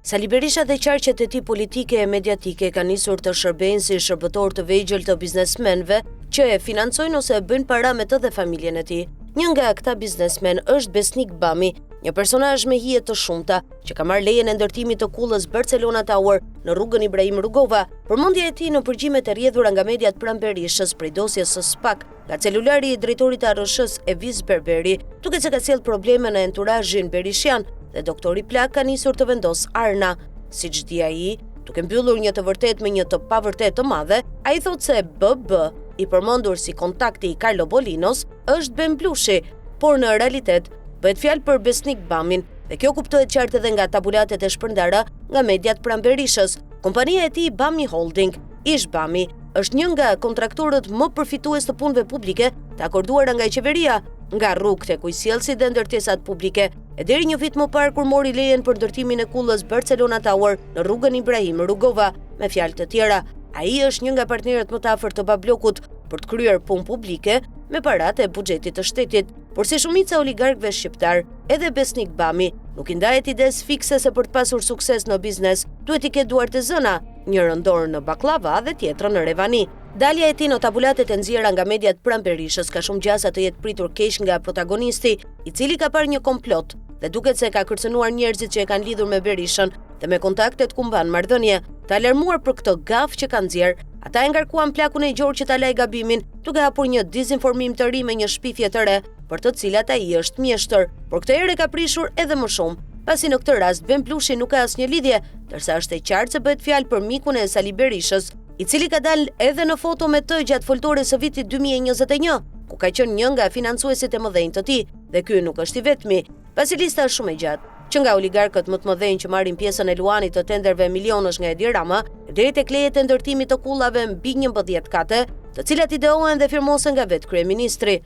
Sali Berisha dhe qarqet e tij politike e mediatike kanë nisur të shërbejnë si shërbëtorë të vegjël të biznesmenëve që e financojnë ose bëjnë para me të dhe familjen e tij. Një nga këta biznesmenë është Besnik Bami, një personazh me hije të shumta, që ka marrë lejen e ndërtimit të kullës Barcelona Tower në rrugën Ibrahim Rugova. Përmendja e tij në përgjimet e rrjedhura nga mediat pranë Berishës prej dosjes së SPAK Nga celulari i drejtorit të ARRSH-së Evis Berberi, duket se ka sjellë probleme në enturazhin berishian dhe doktori plak ka nisur të vendosë arna. Siç di ai, duke mbyllur një të vërtetë me një të pavërtetë të madhe, ai thotë se BB, i përmendur si kontakti i Carlo Bollinos, është Ben Blushi, por në realitet bëhet fjalë për Besnik Bamin dhe kjo kuptohet qartë edhe nga tabulatet e shpërndara nga mediat pranë Berishës. Kompania e tij Bami Holding, ish Bami, është një nga kontraktorët më përfitues të punëve publike të akorduara nga qeveria, nga rrugët tek ujësjellësit dhe ndërtesat publike, e deri një vit më parë kur mori lejen për ndërtimin e kullës Barcelona Tower në rrugën Ibrahim Rugova, me fjalë të tjera, ai është një nga partnerët më të afërt të Bablokut për të kryer punë publike me paratë e buxhetit të shtetit. Por si shumica e oligarkëve shqiptarë, edhe Besnik Bami nuk i ndahet idesë fikse se për të pasur sukses në biznes, duhet t'i ketë duart e zëna, njërën dorë në bakllava dhe tjetrën në revani. Dalja e tij në tabulatet e nxjerra nga mediat pranë Berishës ka shumë gjasa të jetë pritur keq nga protagonisti, i cili ka parë një komplot dhe duket se ka kërcënuar njerëzit që e kanë lidhur me Berishën dhe me kontaktet ku mban marrëdhënie. Të alarmuar për këtë gafë që ka nxjerrë, ata e ngarkuan plakun e gjorë që ta lajë gabimin, duke hapur një dezinformim të ri me një shpifje të re, për të cilat ai është mjeshtër, por këtë herë e ka prishur edhe më shumë, pasi në këtë rast Ben Blushi nuk ka asnjë lidhje, ndërsa është e qartë se bëhet fjalë për mikun e Sali Berishës, i cili ka dalë edhe në foto me të gjatë foltores së vitit 2021, ku ka qenë një nga financuesit e mëdhenj të tij, dhe ky nuk është i vetmi, pasi lista është shumë e gjatë. Që nga oligarkët më të mëdhenj që marrin pjesën e luanit të tenderëve milionësh nga Edi Rama, deri tek lejet e ndërtimit të kullave mbi 11 kate, të cilat ideohen dhe firmosen nga vetë kryeministri.